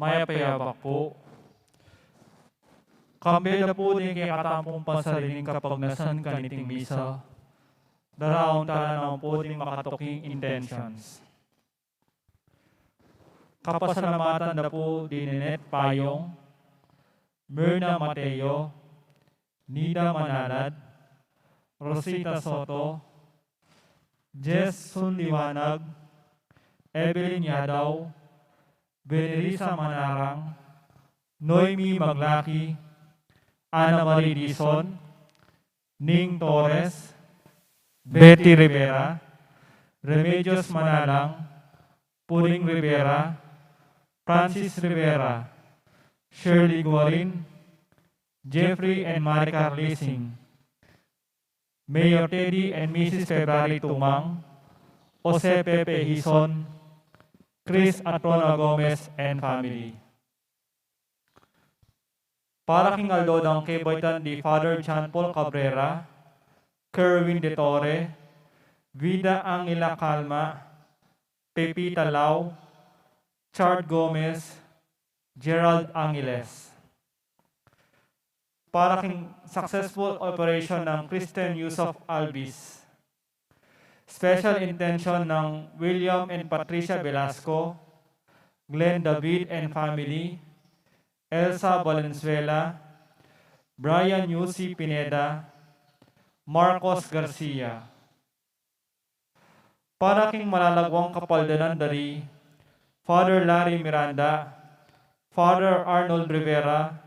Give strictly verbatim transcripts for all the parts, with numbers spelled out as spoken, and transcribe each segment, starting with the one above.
Mayap a yabak pu. Kambe da pu ding kekatamu pung pansariling kapagnasan kaniting misa, daraun tala na pu ding makatuking intentions. Kapasalamatan da pu di Ninette Payong, Myrna Mateo, Nida Manalad, Rosita Soto, Jess Sunliwanag, Evelyn Yadaw, Venerisa Manarang, Noemi Maglaki, Ana Marie Dizon, Ning Torres, Betty Rivera, Remedios Manalang, Puring Rivera, Francis Rivera, Shirley Guarin, Jeffrey and Maricar Lising, Mayor Teddy and Missus February Tumang, Jose Pepe Hizon, Chris Atrona Gomez and family. Para king aldo dang kebaitan di Father John Paul Cabrera, Kerwin de Torre, Vida Angela Calma, Pepita Lau, Chard Gomez, Gerald Angeles. Para king successful operation ng Christian Yusuf Albis. Special intention ng William and Patricia Velasco, Glenn David and family, Elsa Valenzuela, Brian Yusi Pineda, Marcos Garcia. Para king malalagwang kapaldanan dari Father Larry Miranda, Father Arnold Rivera,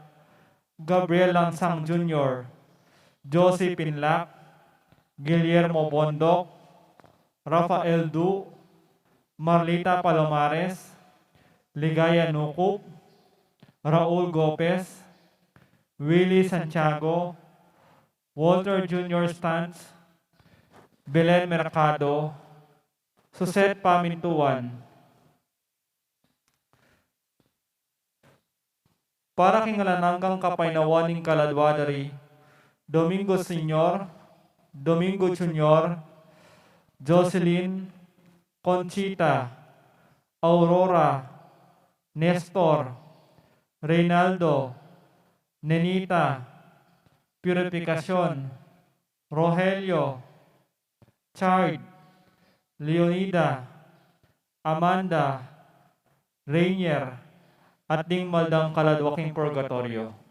Gabriel Langsang Junior, Josie Pinlac, Guillermo Bondoc, Rafael Du, Marlita Palomares, Ligaya Nucup, Raul Gopez, Willie Santiago, Walter Junior Stantz, Belen Mercado, Suset Pamintuan. Para king alang anggang kapaynawan ning kaladwa dari Domingo Senior, Domingo Junior, Jocelyn, Conchita, Aurora, Nestor, Reynaldo, Nenita, Purificacion, Rogelio, Chard, Leonida, Amanda, Rainier, at ding maldang kaladwa king purgatoryo.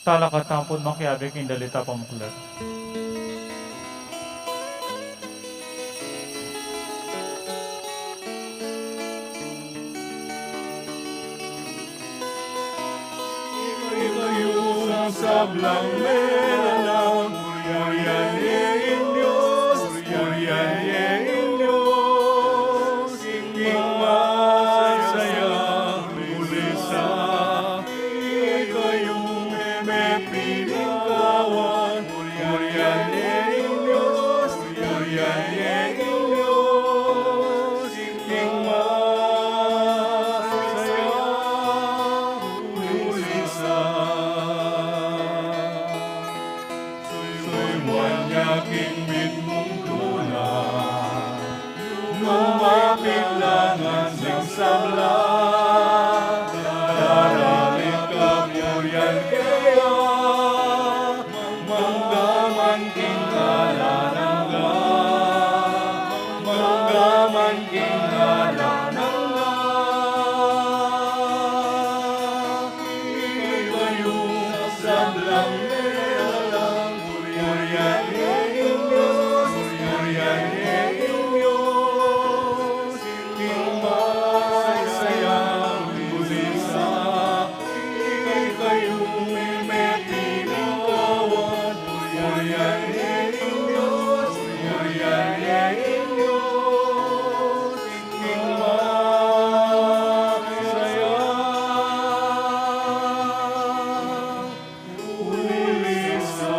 Talakad tamu pun makiabe king dalita pamuklat. Ikayu ing sablang melalang, purian ye ing Dios, purian ye ing Dios, ing masaya, uli sa, ikayu ing mepiling kawan, purian ye ing Dios, purian ye ing Dios, ing masaya, uli sa. Suyuan ya king mitmung tula, lumapit la ngan ding sabla, daralit kapurian keya, mangga man king alang angga, mangga man king alang angga. Ikayu ing sablang melalang, purian ye ing Dios, purian ye ing Dios, ing masaya, uli sa, ikayu ing mepiling kawan, purian ye ing Dios, purian ye ing Dios, ing masaya, uli sa.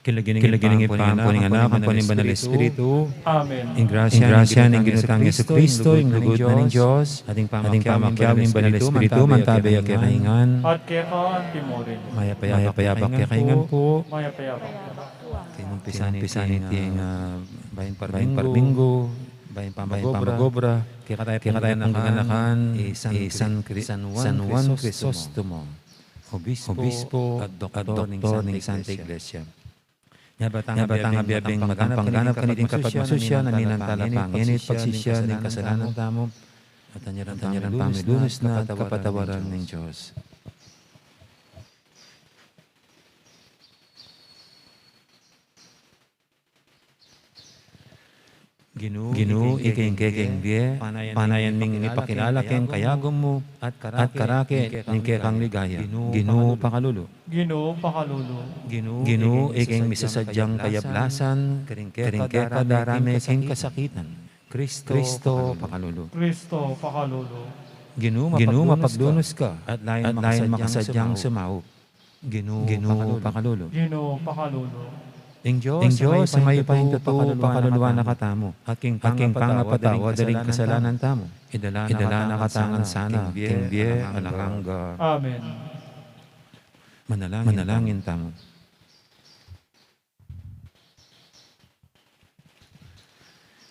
King lagyu ning Ibpa, ampo ning Anak, ampo ning Banal Espiritu. Amen. Ing grasya ning Ginu tang Jesucristo, ing lugud na ning Dios, at ing pamakiabe ning Banal Espiritu, mantabe ya kekayu ngan. At keka antimurin. Mayap a yabak kekayu ngan pu. Mayap a yabak. King umpisan iti, ah, bayu ning parbinggu, bayu ning pamag-obra, kekatamu pung gaganakan i San Cri-, San Juan Crisostomo, obispo at doktor ning Santa Iglesia. Nya ba tang abe-abeng matang pangganap kaniting kapagmasusyan a minantala pa ngeni ing pagsisian ning kasalanan tamu, at anyaran pamilunus na at kapatawaran ning Dios. Ginu, ika ing kekeng bie, panayan ming ipakilala keng kayagum mu, at karake ning kekang ligaya. Ginu, pakalulu. Ginu, pakalulu. Ginu, ika ing misasadyang kayablasan karing kekadarame king kasakitan. Kristo, pakalulu. Kristo, pakalulu. Ginu, mapaglunus ka, at lain makasadyang sumaup. Ginu, pakalulu. Ginu, pakalulu. Ing Dios a mayupaya king tutu, pakaluluan na katamu, at king pangapatawad da ring kasalanan tamu, idala na katamu ngan sana king bie alang angga. Amen. Manalangin tamu.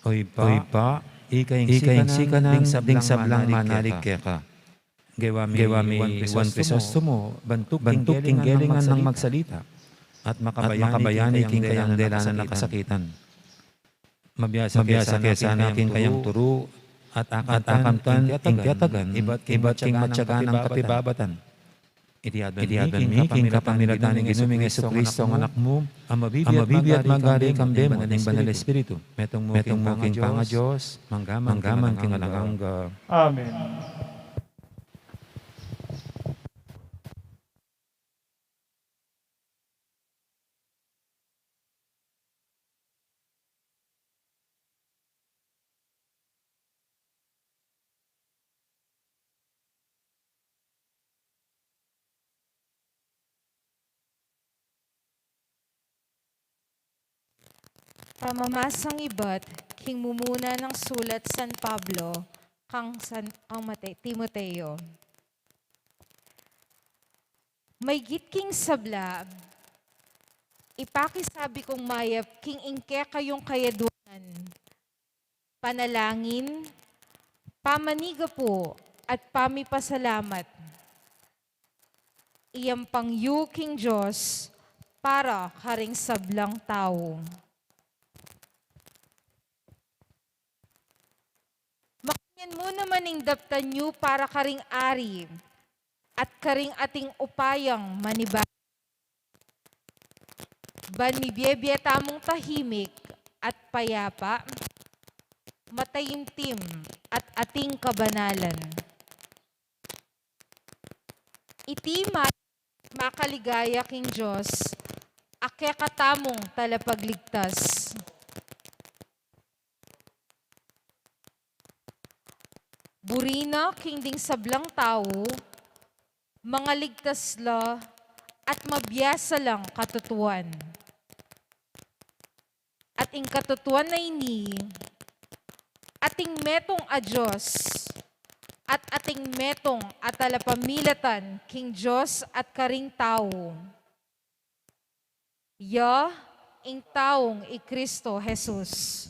O Ibpa, ika ing sikanan ding sablang manalig keka. Gewa mi Juan Crisostomo bantug king gelingan nang magsalita, at makabayani king kayang delanan a kasakitan. Mabiasa ke sana king kayang turu, at akamtan ing kiyatagan, ibat king matyaga nang kapibabatan. Iti adwan mi king kapamilatan nang Ginu ming Jesucristo, ing Anak mu, a mabibie at magari kambe mu ning Banal Espiritu, metung mu king pangaDios, mangga man king alang angga. Amen. Pamamasang ibat king mumuna nang sulat San Pablo kang San, kang Mate-, Timoteo. Maygit king sabla, ipakisabi kung mayap king ing kekayung kayadwanan, panalangin, pamanigapu, at pamipasalamat. Iyampang yu king Dios para karing sablang tau. Yan mu naman ing daptan yu para karing ari at karing ating upayang maniba. Ban mibie-bie tamung tahimik at payapa, mataimtim at ating kabanalan. Iti ma-, makaligaya king Dios, a kekatamung talapagligtas. Buri na king ding sablang tau, mangaligtas la at mabiasa lang katutuan. At ing katutuan a ini, ating metung a Dios, at ating metung a talapamilatan king Dios at karing tau. Ya ing taung i Kristo Jesus.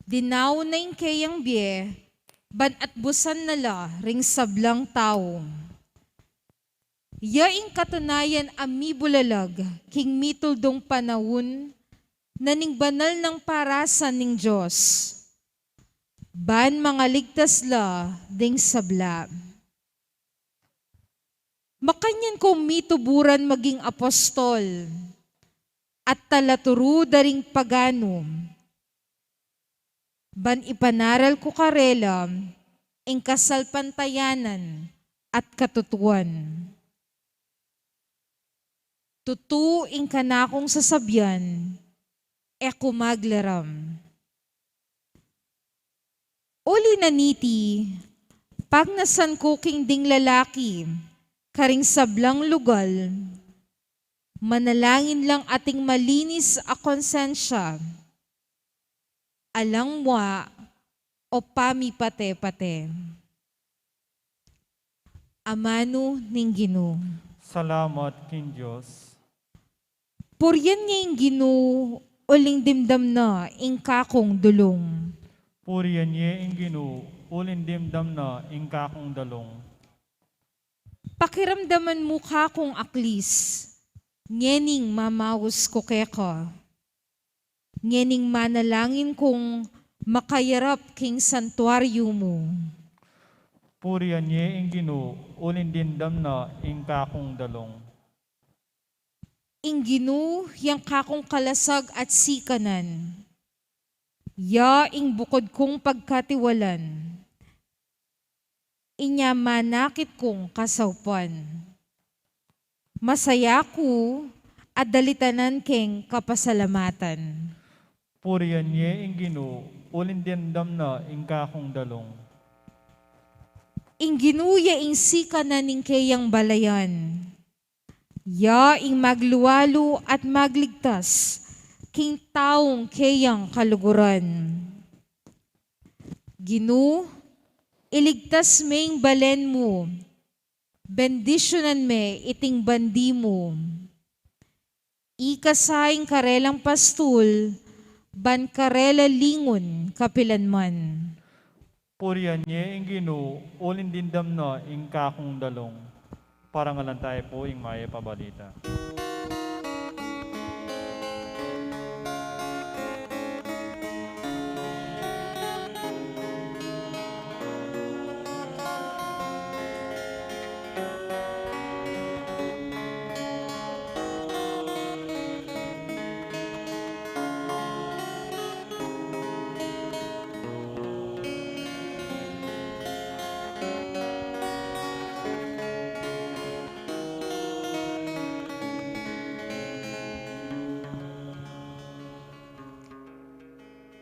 Dinaun na ing keyang bie, ban atbusan na la ring sablang tau. Ya ing katunayan a mibulalag king mituldung panaun na ning banal nang parasan ning Dios, ban mangaligtas la ding sabla. Makanyan kung mituburan maging apostol at talaturu da ring paganu, ban ipanaral ku karela ing kasalpantayanan at katutuan. Tutu ing kanakung sasabian, e ku maglaram. Uli na niti, pagnasan ku king ding lalaki karing sablang lugal, manalangin lang ating malinis a konsensya, alang mua o pamipate-pate. Amanu ning Ginu. Salamat king Dios. Purian ye ing Ginu, uling dimdam na ing kakung dulung. Purian ye ing Ginu, uling dimdam na ing kakung dulung. Pakiramdaman mu kakung aklis, ngening mamaus ku keka. Ngening manalangin kung makayarap king santuaryu mu. Purian ye ing Ginu, uling dimdam na ing kakung dalung. Ing Ginu yang kakung kalasag at sikanan. Ya ing bukud kung pagkatiwalan. Inya manakit kung kasaupan. Masaya ku at dalitanan keng kapasalamatan. Purian ye ing Ginu, uling dimdam na ing kakung dalung. Ing Ginu ya ing sikanan ning keyang balayan. Ya ing maglualu at magligtas king taung keyang kaluguran. Ginu, iligtas me ing balen mu, bendisyunan me iting bandi mu. Ikasa ing karelang pastul, ban karela lingun kapilanman. Purian ye ing Ginu, uling dimdam na ing kakung dalung. Parangalan tayu pu ing mayap a balita.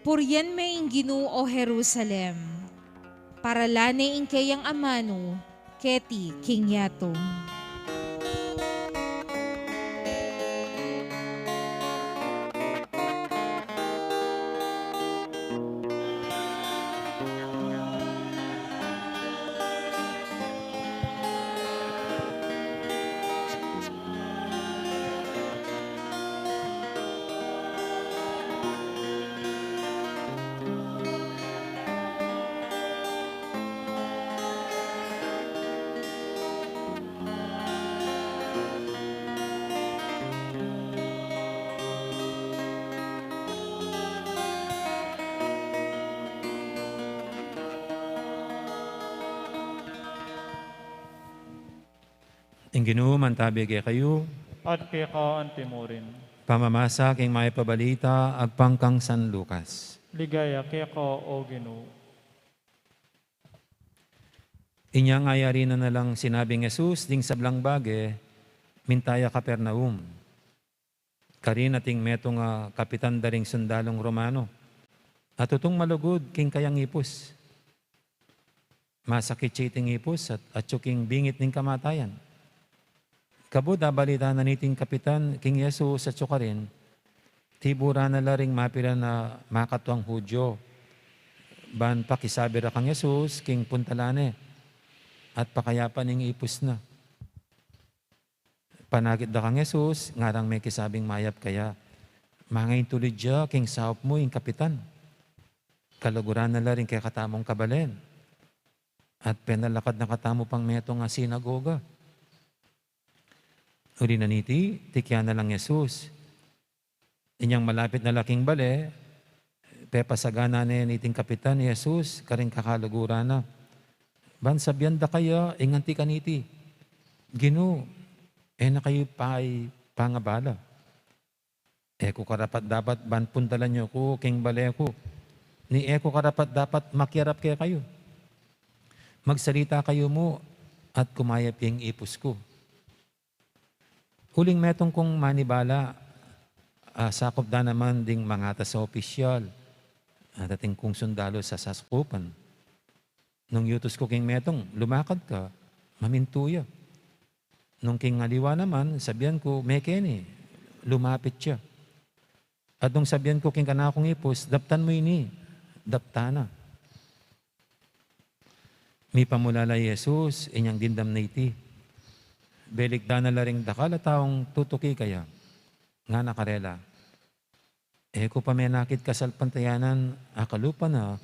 Purian me ing Ginu, o Jerusalem, paralan ne ing keyang amanu keti king yatu. Ginu mantabi kekayu. At keka antimurin. Pamamasa king mayap a balita agpang kang San Lucas. Ligaya keka, O Ginu. Inya ngayari na, na lang sinabing Jesus ding sablang bage, minta ya Capernaum. Karin atin metung a kapitan da ring sundalung Romano. At tutung malugud king kayang ipus. Masakit ya iting ipus at atyu king bingit ning kamatayan. Kabud abalita na niting kapitan king Jesus atyu karin, tiburan na la ring mapilan a makatuang Hudyo, ban pakisabi ra kang Jesus king puntalan ne, at pakayapan ing ipus na. Panakit da kang Jesus, ngarang mekisabing mayap kaya, mangaintulid ya king saup mu ing kapitan. Kaluguran na la ring kekatamung kabalen. At penalakad na katamu pang metung a sinagoga. Uli na niti, tikyan na lang Jesus. Inyang malapit na la king bale, pepasagana ne niting kapitan i Jesus karing kakaluguran na. Ban sabian da kaya ing anti kaniti, Ginu, e na kayu pay pangabala. E ku karapat-dapat ban puntalan yu ku king bale ku, ni e ku karapat-dapat makiarap kekayu. Magsalita kayu mu at kumayap ya ing ipus ku. Uling metung kung manibala, a, sakup da naman ding mangatas a opisyal, a, atin kung sundalu sa saskupan. Nung yutus ku king metung, lumakad ka, mamintu ya. Nung king aliwa naman, sabian ku, mekeni, lumapit ya. At nung sabian ku king kanakung ipus, daptan mu ini, daptan na. Mipamulala i Jesus, inyang dimdam na iti. Belikdan na la ring dakal a taung tutuki kaya. Ngana karela, e ku pa menakit kasalpantayanan a kalupa na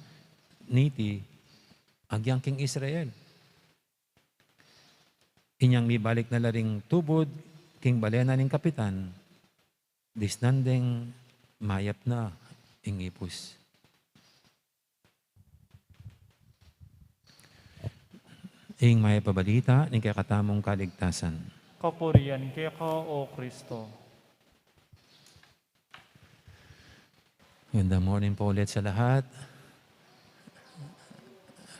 niti agyang king Israel. Inyang mibalik na la ring tubud king bale na ning kapitan, disnan deng mayap na ing ipus. Ing mayap a balita ning kekatamung kaligtasan. Kapurian keka, O Kristo. Magandang morning po ulit sa lahat.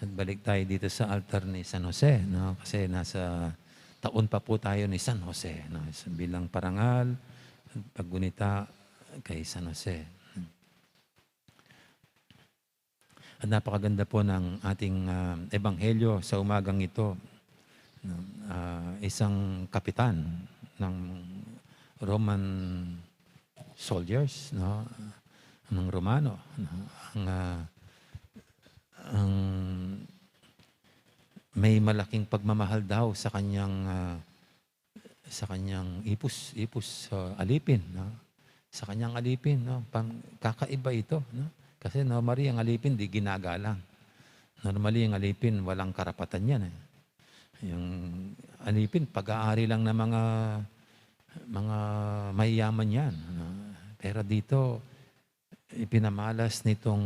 At balik tayo dito sa altar ni San Jose, no? Kasi nasa taon pa po tayo ni San Jose, no? Sa bilang parangal at paggunita kay San Jose. At napakaganda po ng ating, ah, ebanghelyo sa umagang ito, no? Ah, isang kapitan ng Roman soldiers, no? Ng Romano, no? Ang, ah, ang may malaking pagmamahal daw sa kanyang, ah, sa kanyang ipus, ipus, ah, alipin, no? Sa kanyang alipin, no? Pang-, kakaiba ito, no? Kasi normally, ang alipin di ginagalang. Normally, ang alipin, walang karapatan yan, eh. Yung alipin, pag-aari lang ng mga, mga mayayaman yan, no? Pero dito, ipinamalas nitong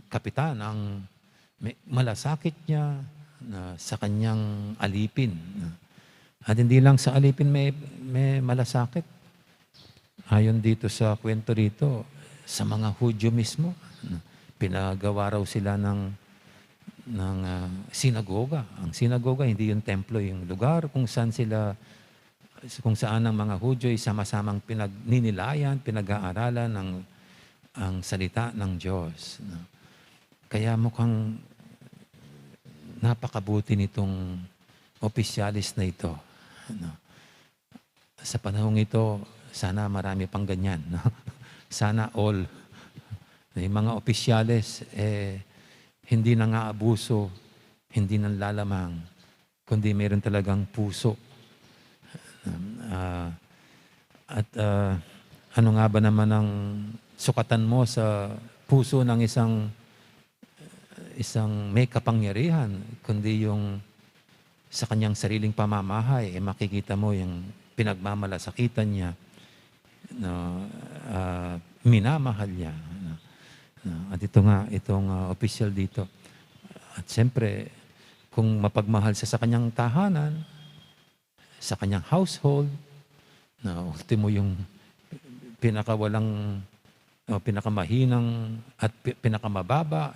kapitan ang me-, malasakit niya na sa kanyang alipin, no? At hindi lang sa alipin may, may malasakit. Ayon dito sa kwento rito, sa mga Hudyo mismo, no? Pinagawa raw sila ng, ng, ah, sinagoga. Ang sinagoga, hindi yung templo, yung lugar kung saan sila, kung saan ang mga Hudyo ay sama-samang pinagninilayan, pinag-aaralan ng, ang salita ng Diyos, no? Kaya mukhang napakabuti nitong opisyalis na ito, no? Sa panahong ito, sana marami pang ganyan, no? Sana all. Yung mga opisyales, eh, hindi nang-aabuso, hindi nanlalamang, kundi meron talagang puso. Um, ah, at, ah, ano nga ba naman ang sukatan mo sa puso ng isang, isang may kapangyarihan, kundi yung sa kanyang sariling pamamahay, eh, makikita mo yung pinagmamalasakitan niya, no, ah, minamahal niya, no? No, at ito nga, itong, ah, opisyal dito. At siyempre, kung mapagmahal siya sa kanyang tahanan, sa kanyang household, na ultimo yung pinakawalang, o pinakamahinang at pi-, pinakamababa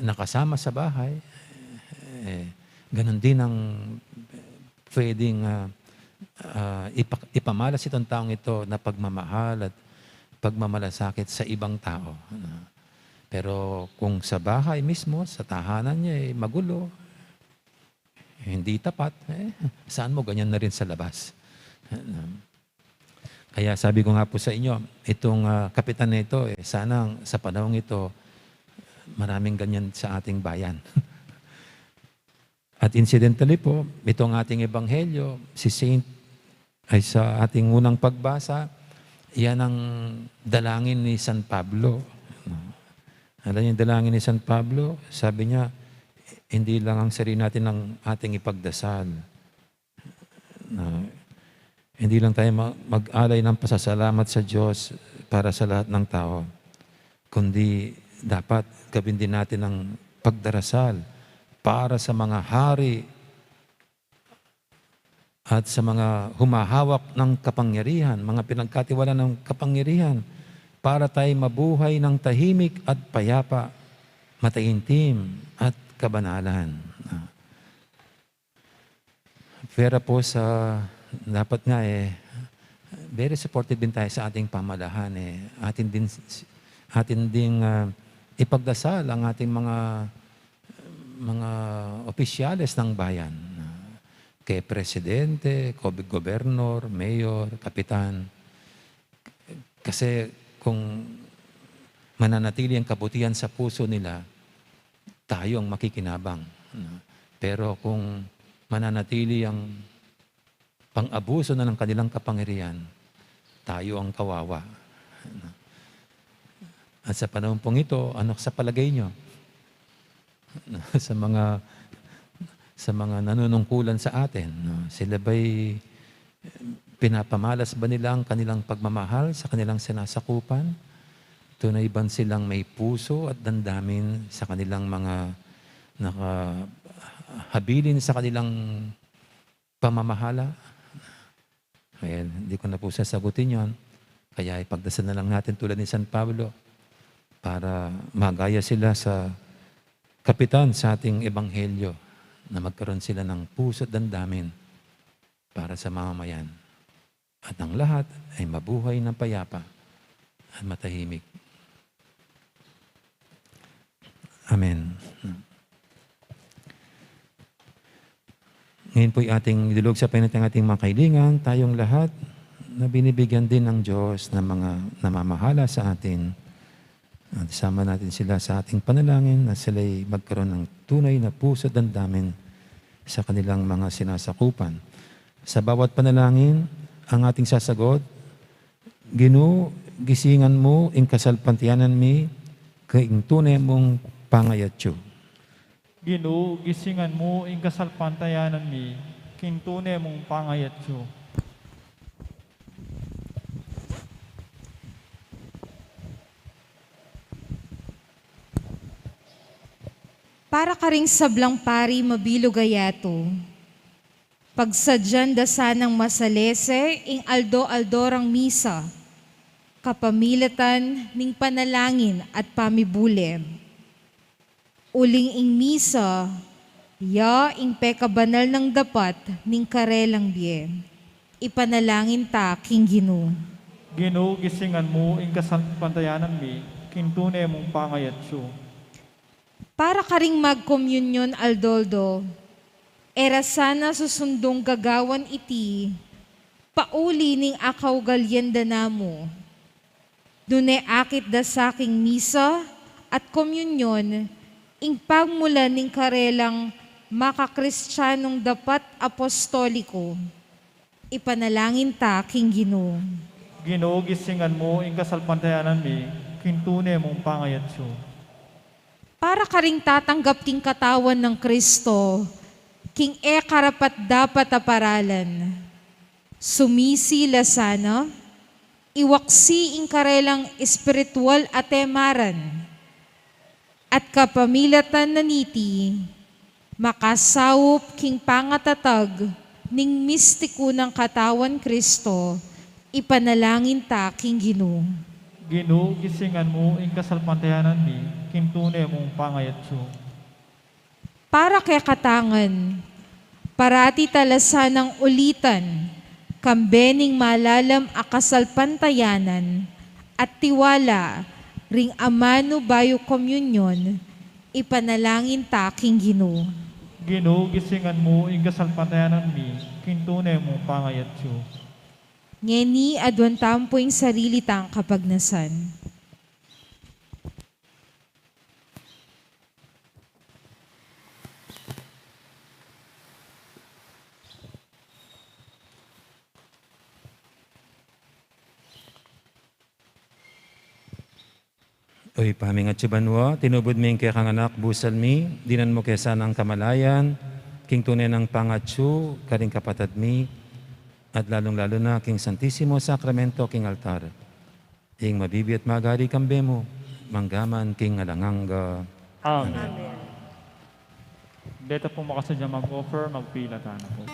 na kasama sa bahay, eh, ganun din ang pwedeng, ah, ah, ipa-, ipamalas itong taong ito na pagmamahal at pagmamalasakit sa ibang tao, ano. Pero kung sa bahay mismo, sa tahanan niya, eh, magulo, hindi tapat, eh, saan mo ganyan na rin sa labas? Kaya sabi ko nga po sa inyo, itong, ah, kapitan na ito, eh, sana sa panahong ito, maraming ganyan sa ating bayan. At incidentally po, itong ating ebanghelyo, si Saint, ay sa ating unang pagbasa, yan ang dalangin ni San Pablo. Alam niyo yung dalangin ni San Pablo? Sabi niya, "Hindi lang ang sarili natin ang ating ipagdasal." Na hindi lang tayo ma-, mag-alay ng pasasalamat sa Diyos para sa lahat ng tao, kundi dapat gawin din natin ang pagdarasal para sa mga hari at sa mga humahawak ng kapangyarihan, mga pinagkatiwala ng kapangyarihan, para tayo mabuhay ng tahimik at payapa, mataimtim at kabanalan. Pwera po sa, dapat nga, eh, very supportive din tayo sa ating pamahalaan, eh. Atin din, atin ding, ah, ipagdasal ang ating mga, mga opisyales ng bayan, ah, kay presidente, kob-, gobernor, mayor, kapitan. Kasi kung mananatili ang kabutihan sa puso nila, tayo ang makikinabang, no? Pero kung mananatili ang pang-abuso na ng kanilang kapangyarihan, tayo ang kawawa, no? At sa panahon pong ito, ano sa palagay nyo? Sa mga, sa mga nanunungkulan sa atin, no? Sila ba'y pinapamalas ba nila ang kanilang pagmamahal sa kanilang sinasakupan? Tunay bang silang may puso at damdamin sa kanilang mga nakahabilin sa kanilang pamamahala? Well, hindi ko na po sasagutin yon. Kaya ipagdasal na lang natin tulad ni San Pablo para magaya sila sa kapitan sa ating ebanghelyo, na magkaroon sila ng puso at damdamin para sa mamamayan. At ang lahat ay mabuhay ng payapa at matahimik. Amen. Ngayon po'y ating idulog sa panalangin ating mga kaibigan, tayong lahat na binibigyan din ng Diyos ng mga namamahala sa atin. At isama natin sila sa ating panalangin na sila'y magkaroon ng tunay na puso at damdamin sa kanilang mga sinasakupan. Sa bawat panalangin, ang ating sasagot, "Ginu, gisingan mu ing kasalpantayanan mi king tune mung pangayatsu." Ginu, gisingan mu ing kasalpantayanan mi king tune mung pangayatsu. Para karing sablang pari mabilug a yatu, pagsadyan da sanang masalese ing aldo-aldo rang misa, kapamilatan ning panalangin at pamibule. Uling ing misa, ya ing pekabanal nang dapat ning karelang bie. Ipanalangin ta king Ginu. Ginu, gisingan mu ing kasalpantayanan mi king tune mung pangayatsu. Para karing magkomunyon aldo-aldo, e ra sana susundung gagawan iti pauli ning akaugalian da namu. Nune akit da sa king misa at komunyon ing pagmulan ning karelang makakristianung dapat apostoliku. Ipanalangin ta king Ginu. Ginu, gisingan mu ing kasalpantayanan mi king tune mung pangayatsu. Para karing tatanggap king katawan nang Kristo king e karapat-dapat a paralan, sumisi la sana, iwaksi ing karelang espiritual a temaran, at kapamilatan na niti, makasaup king pangatatag Ning mistiku nang katawan Kristo, ipanalangin ta king Ginu. Ginu, gisingan mu ing kasalpantayanan mi king tune mung pangayatsu. Para kekatang ngan, parati ta la sanang ulitan, kambe ning malalam a kasalpantayanan at tiwala ring amanu bayu komunyon, ipanalangin ta king Ginu. Ginu, gisingan mu ing kasalpantayanan mi king tune mung pangayatsu. Ngeni aduan tamu pu ing sarili tang kapagnasan. O Ibpa ming atsu banua, tinubud mi ing kekang anak, busal mi, dinan mu ke sanang kamalayan king tune nang pangatsu karing kapatad mi, at lalung-lalu na king Santisimo Sakramento king altar. Ing mabibie at magari kambe mu, mangga man king alang angga. Amen. Amen. Deta pung makasadya mag-offer, magpila tana pu.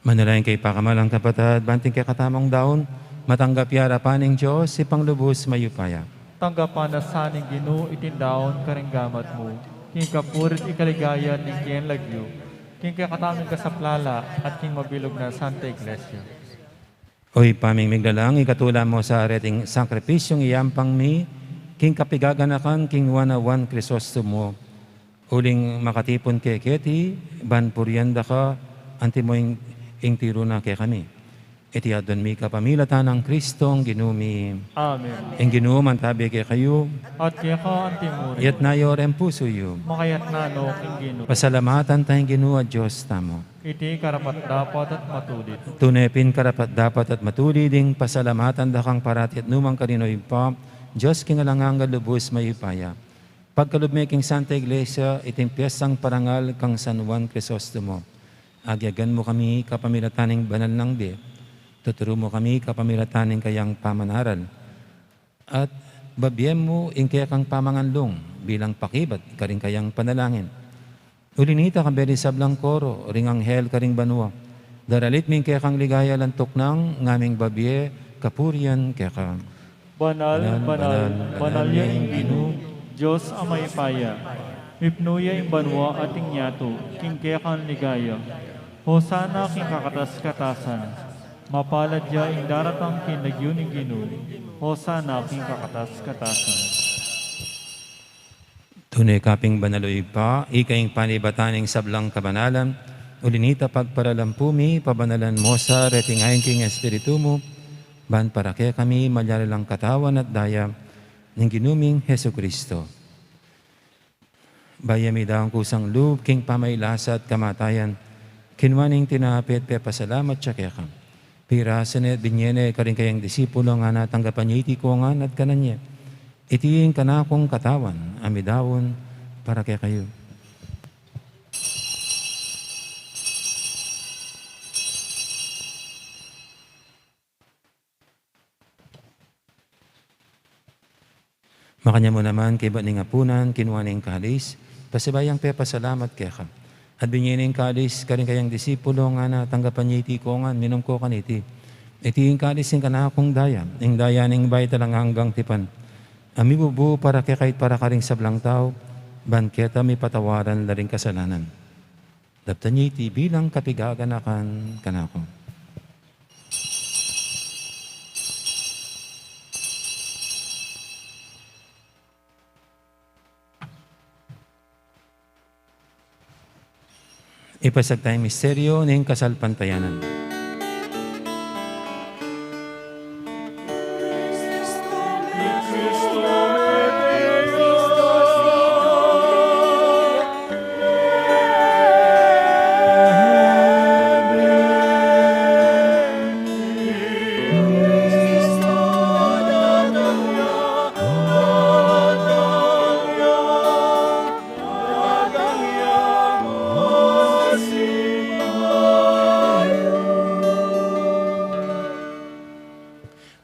Manalangin kayu pakamalan kung kapatad, ban iting kekatamung daun matanggap ya king arapan ning Dios, Ibpang lubus mayupaya. Tanggapan na sa ning Ginu iting daun karing gamat mu, king kapurian at kaligayan ning keyang lagyu, king kekatamung kasaplalan at king mabilug nang Santa Iglesia. O Ibpa ming miglalang, ikatula mu sa reting sakripisyung iyampang mi king kapigaganakan king One-a-One Crisostomo, uling makatipun keketi ban purian da ka, antimo ing, ing tiru na kekami. Iti aduan mi kapamilatan nang Kristong Ginu mi. Amen. Ing Ginu mantabi kekayu. At keka antimurin. Itas yu ring pusu yu. Makaitas no king Ginu. Pasalamatan taya ing Ginu a Dios tamu. Iti karapat-dapat at matulid. Tune pin karapat-dapat at matulid ing pasalamatan da kang parati at nukarin man, o Ibpa, Dios king alang angga, lubus mayupaya. Pagkalub me king Santa Iglesia iting piestang parangal kang San Juan Crisostomo. Agyagan mu kami kapamilatan ning banal nang bie. Tuturu mu kami kapamilatan ning kayang pamanaral, at babie mu ing kekang pamanganlung bilang pakibat karing kayang panalangin. Uli nita, kambe ring sablang koro ring anghel karing banua, daralit mi ing kekang ligaya, lantuk nang ngaming babie kapurian keka. Banal, banal, banal ya ing Ginu, Dios a mayupaya. Mipnu ya ing banua at ing yatu king kekang ligaya. Hosana king kakatas-katasan. Mapalad ya ing daratang king lagyu ning Ginu. Hosana king kakatas-katasan. Tune ka pin banal, o Ibpa, ika ing panibatan ning sablang kabanalan. Uli nita, pagparalampu mi, pabanalan mu sa reting ain king Espiritu mu, ban para kekami malyari lang katawan at daya ning Ginu ming Jesucristo. Bayu ya midaun kusang lub king pamailasa at kamatayan, kinua ne ing tinape at pepasalamat ya keka. Pirasu ne at binie ne karing kayang disipulo, ngana, tanggapan ye iti kongan at kanan ye. Iti ing kanakung katawan a midaun para kekayu. Makanyan mu naman, kaybat ning apunan, kinua ne ing kalis, pasibayu yang pepasalamat keka. At binie ne ing kalis karing kayang disipulo, ngana, tanggapan ye iti kongan, minum ko kaniti. Iti ing kalis ning kanakung daya, ing daya ning bayu at alang anggang tipan, a mibubu para kekayu at para karing sablang tau, ban keta mipatawaran la ring kasalanan. Daptan ye iti bilang kapigaganakan kanaku. Ipasiag taya ing misteryu ning kasalpantayanan.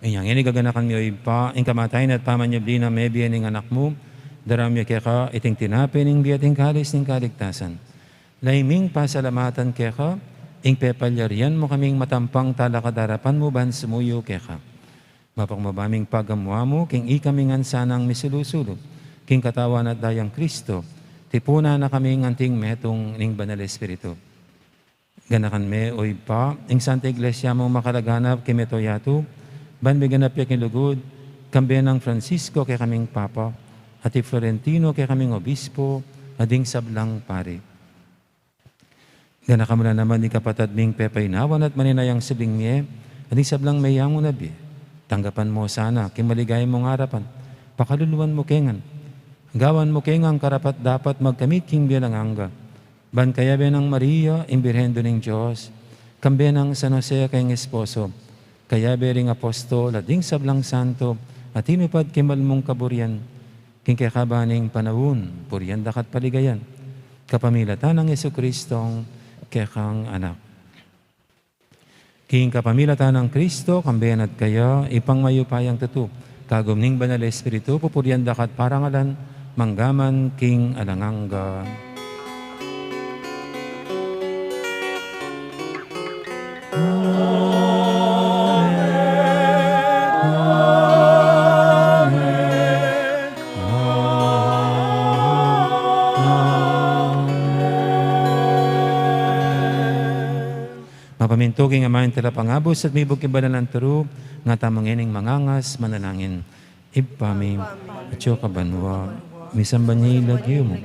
Inya ngeni gaganakan mi, o Ibpa, ing kamatayan at pamanyubli nang mebie ning Anak mu, daraun mi keka iting tinape ning bie at ing kalis ning kaligtasan. Lalu ming pasalamatan keka ing pepalyarian mu kaming matampang talakad king arapan mu ban sumuyu keka. Mapakumbaba ming pagamuan mu king ikami ngan sanang misulu-sulu king katawan at dayang Kristo, tipunan na kaming anting metung ning Banal Espiritu. Ganakan me, o Ibpa, ing Santa Iglesia mung makalaganap king mabilug a yatu, ban miganap ya king lugud, kambe nang Francisco kekaming Papa, at i Florentino kekaming Obispo, at ding sablang pari. Ganakan mu la naman ding kapatad ming pepainawan at maninayang subling mie, at ding sablang meyangu na bie. Tanggapan mu sana king maligaya mung arapan, pakaluluan mu ke ngan. Gawan mu ke ngan karapat-dapat magkamit king bie alang angga. Ban kayabe nang Maria, ing Birhen Indu ning Dios, kambe nang San Jose a kayang esposo, kayabe ring apostol, at ding sablang santo a tinupad king mal mung kaburian, king kekaban ning panaun, purian da ka at paligayan, kapamilatan nang Jesucristong kekang Anak. King kapamilatan nang Kristo, kambe na at kaya, Ibpang mayupayang tutu, kagum ning Banal Espiritu, pupurian da ka at parangalan, mangga man king alang angga. Amen. Amen. Amen. Mapamintu king Ama ing Talapangabus at mibug king banal a turu, nga tamu ngening mangangas manalangin. Ibpa mi, atsu ka banua, misamban ya ing lagyu mu,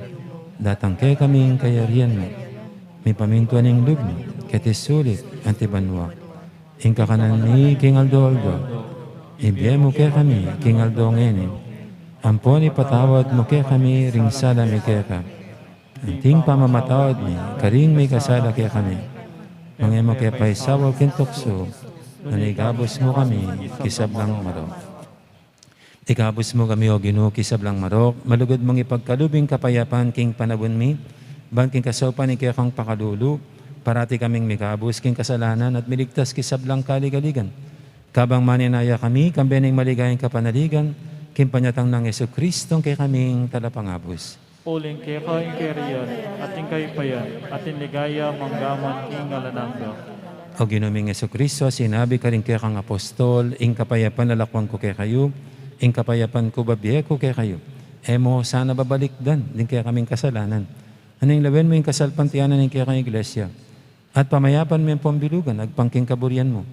datang kekami ing kayarian mu, mipamintuan ing lub mu, keti sulip anti banua. Ing kakanan mi king aldo-aldo, ibie mu kekami king aldo ngeni, ampon ipatawad mu kekami ring sala mi keka, anting pamamatawad mi karing mikasala kekami. Manga e mu ke paisaul king tuksu, nune ikabus mu kami king sablang marok. Ikabus mu kami, O Ginu, king sablang marok, malugud mung ipagkalub ing kapayapan king panaun mi, ban king kasaupan ning kekang pakalulu, Parati kaming mikabus king kasalanan at miligtas king sablang kaligaligan. Kabang maninaya kami, kambe ning maligayang kapanaligan, king panyatang nang Jesucristo, kekaming talapangabus. Uling keka ing kayarian, at ing kayupayan, at ing ligaya, manggaman king alang angga. O Ginu ming Jesucristo, sinabi karing kekang apostol, ing kapayapan lalakwan ku kekayu, ing kapayapan ku bibie ku kekayu. E mu sana babalikdan ding kekaming kasalanan. Nune lawen mu ing kasalpantayanan ning kekang Iglesia. At pamayapan me ampong bilugan, agpang king kaburian mu.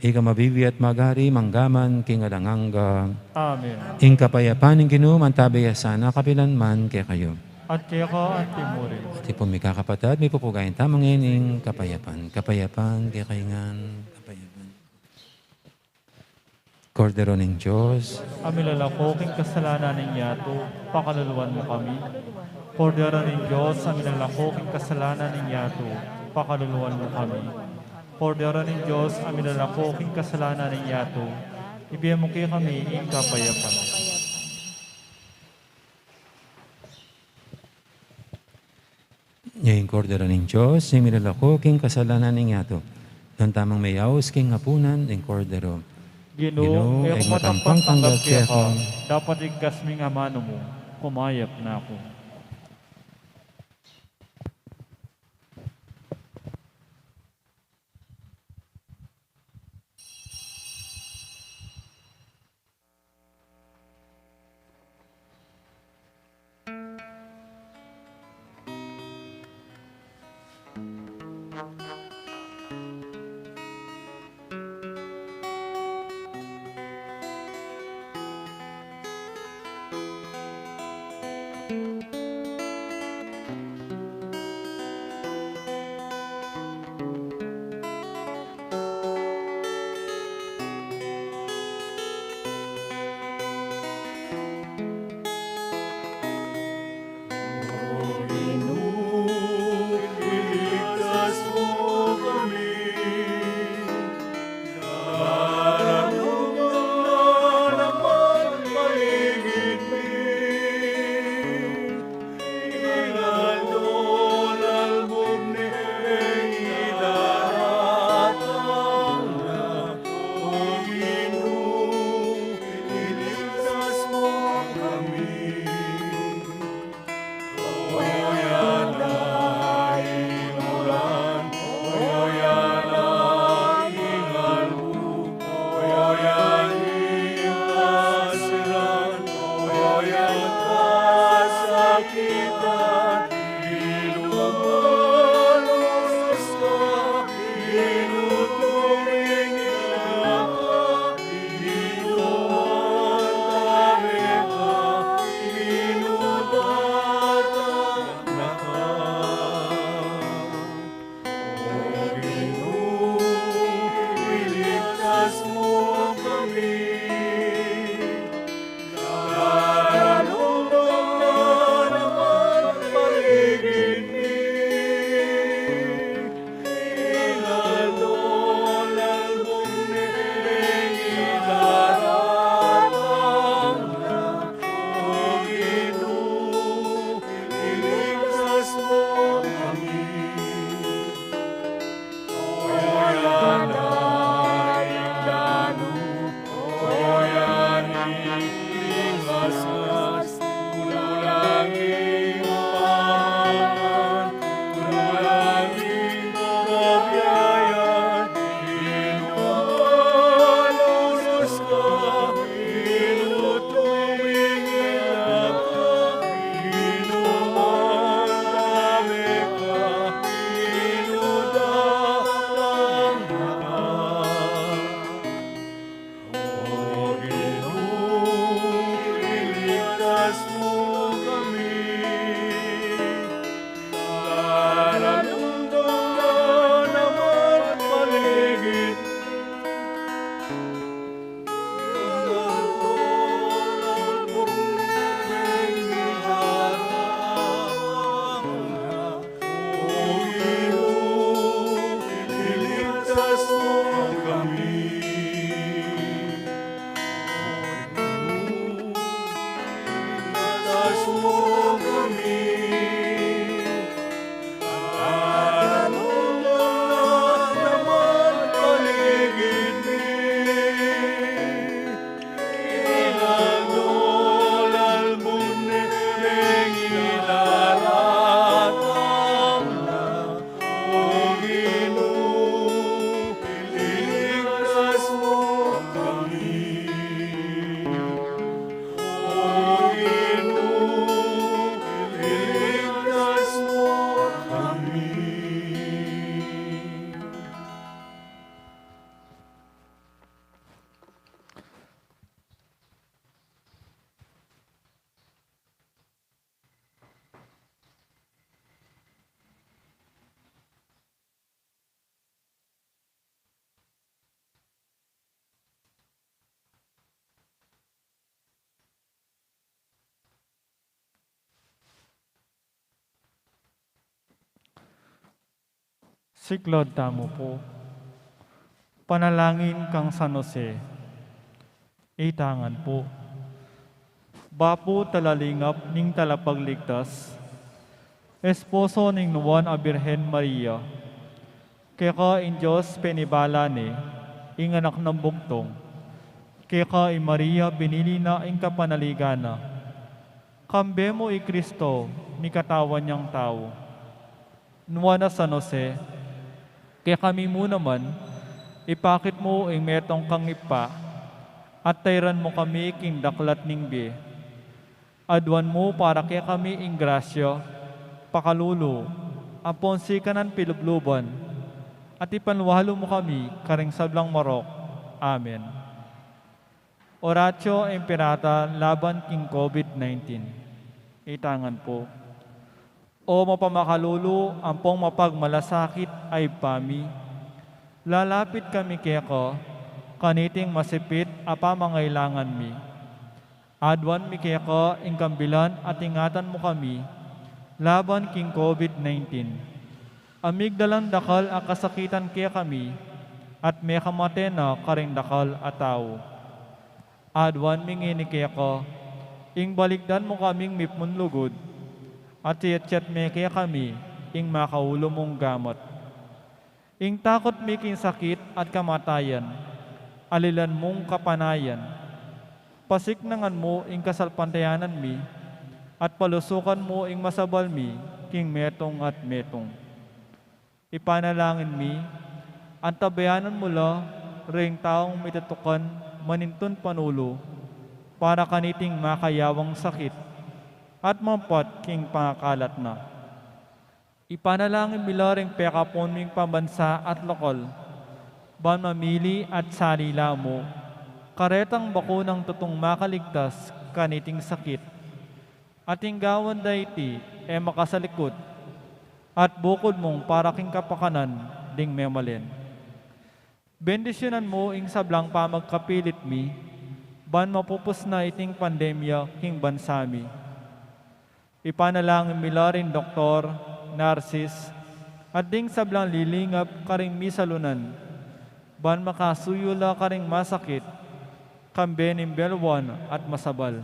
Ika mabibie at magari, manggaman king alang angga. Amen. Ing kapayapan ning Ginu, mantabe ya sana, kapilan man kekayu. At keka antimurin. At ipon mi kakapatad, mipupugayan tamu ngeni ing kapayapan. Kapayapan, kekayu ngan, kapayapan. Kordero ning Dios. A milalako king kasalanan ning yatu, pakaluluan mu kami. Kordero ning Dios, a milalako king kasalanan ning yatu, pakaluluan mu kami. Kordero ning Dios, a milalako king kasalanan ning yatu, ibie mu kekami ing kapayapan. Ing Kordero ning Dios, ing milalako king kasalanan ning yatu. Nuan tamung meyaus king apunan ning Kordero. Ginu, Ginu, e ku matampang tanggap keka, dapot igkas mu ing amanu mu, kumayap na ku. Siklaud tamu pu. Panalangin kang San Jose. Itangan pu. Bapu talalingap ning Talapagligtas, esposo ning Nuan a Birhen Maria, keka ing Dios penibala ne ing Anak nang Bugtung, keka i Maria binili na ing kapanaligan na. Kambe mu i Kristo, mikatawan yang tau. Nuan a San Jose, kekami mu naman, ipakit mu ing metung kang Ibpa, at tairan mu kami king daklat ning bie. Aduan mu para kekami ing grasya, pakalulu, ampon sikanan pilubluban, at ipanwalu mu kami karing sablang marok. Amen. Oratio Imperata laban king COVID nineteen. Itangan pu. O mapamakalulu ampong mapagmalasakit a Ibpa mi, lalapit kami keka, kaniting masipit a pamangailangan mi. Aduan mi keka ing kambilan at ingatan mu kami laban king COVID nineteen. A migdalan dakal a kasakitan kekami, at mekamate na karing dakal a tau. Aduan mi ngeni keka, ing balikdan mu kaming mipnlugud, at iyatyat me kekami ing makaulu mung gamat. Ing takut mi king sakit at kamatayan, alilan mung kapanayan. Pasiknangan mu ing kasalpantayanan mi, at palusukan mu ing masabal mi king metung at metung. Ipanalangin mi, antabayanan mu la ring taung mitutukan manintun panulu para kaniting makayawang sakit at mampat king pangakalat na. Ipanalangin mi la ring pekapun ming pambansa at lokal, ban mamili at salila mu karetang bakunang tutung makaligtas kaniting sakit. At ing gawan da iti e makasalikut, at bukud mung para king kapakanan ding memalen. Bendisyunan mu ing sablang pamagkapilit mi, ban mapupus na iting pandemya king bansa mi. Ipanalangin mi la ring doktor, narsis, at ding sablang lilingap karing misalunan, ban makasuyu la karing masakit, kambe ning belwan at masabal.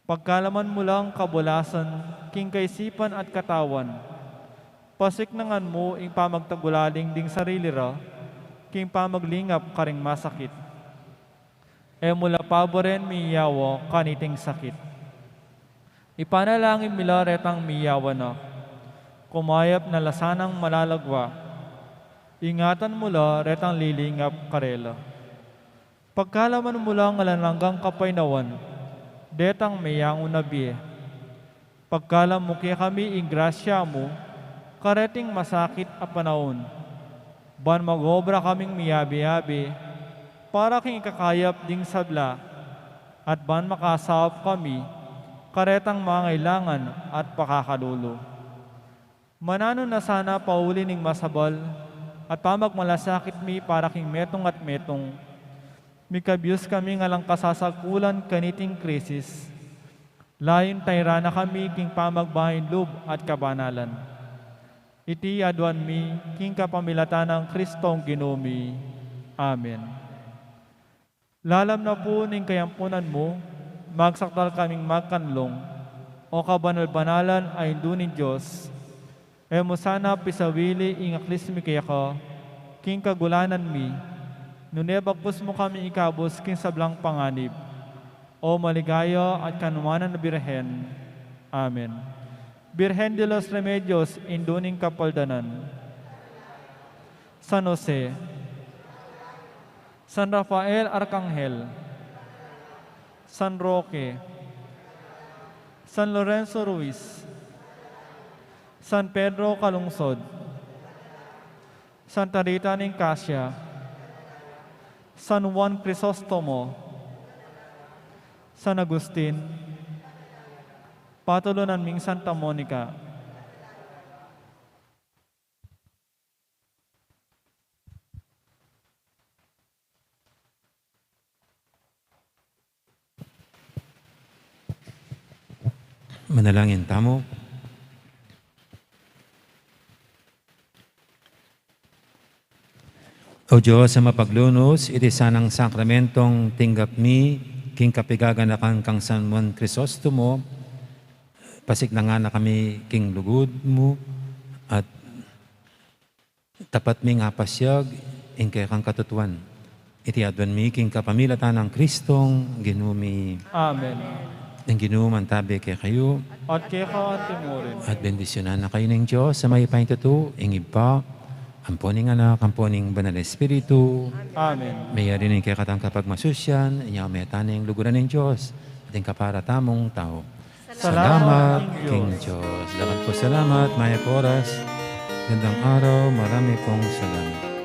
Pagkalaman mu lang kabulasan king kaisipan at katawan, pasiknangan mu ing pamagtagulaling ding sarili ra king pamaglingap karing masakit. E mu la paburen miyawa kaniting sakit. Ipanalangin mi la retang miyawa na, kumayap na la sanang malalagwa. Ingatan mu la retang lilingap karela. Pagkalaman mu lang alang anggang kapaynawan detang meyangu na bie. Pagkalam mu kekami ing grasya mu kareting masakit a panaun, ban mag-obra kaming miyabe-yabe para king ikakayap ding sabla, at ban makasaup kami karetang mangailangan at pakakalulu. Mananu na sana pauli ning masabal at pamagmalasakit mi para king metung at metung, mikabius kaming alang kasasagkulan kaniting krisis, layun tairan na kami king pamagbaing lub at kabanalan. Iti aduan mi king kapamilatan nang Kristong Ginu mi. Amen. Lalam na pu ning kayampunan mu, magsakdal kaming magkanlung, O kabanal-banalan a Indu ning Dios, e mu sana pisawili ing aklis mi keka king kagulanan mi, nune bagkus mu kami ikabus king sablang panganib, O maligaya at kanuanan a Birhen. Amen. Birhen de los Remedios, Indu ning Kapaldanan. San Jose, San Rafael Arkanghel, San Roque, San Lorenzo Ruiz, San Pedro Calungsod, Santa Rita ning Cascia, San Juan Crisostomo, San Agustin, patulunan ming Santa Monica. Manalangin tamu. O Dios a mapaglunus, iti sanang sakramentong tinggap mi king kapigaganakan kang San Juan Crisostomo, pasiknangan na kami king lugud mu at tapat ming apasiag ing kekang katutuan. Iti aduan mi king kapamilatan nang Kristong Ginu mi. Amen. Ing Ginu mantabe kekayu. At keka anti mu rin. At bendisyunan na kayu ning Dios a mayupayang tutu, ing Ibpa, ampo ning Anak, ampo ning Banal a Espiritu. Amen. Meyari ning kekatang kapagmasusian, inya meta ning luguran ning Dios, at ing kapara tamung tau. Salamat king Dios. Dakal pung salamat, mayap a oras. Gandang araw, marami pong salamat.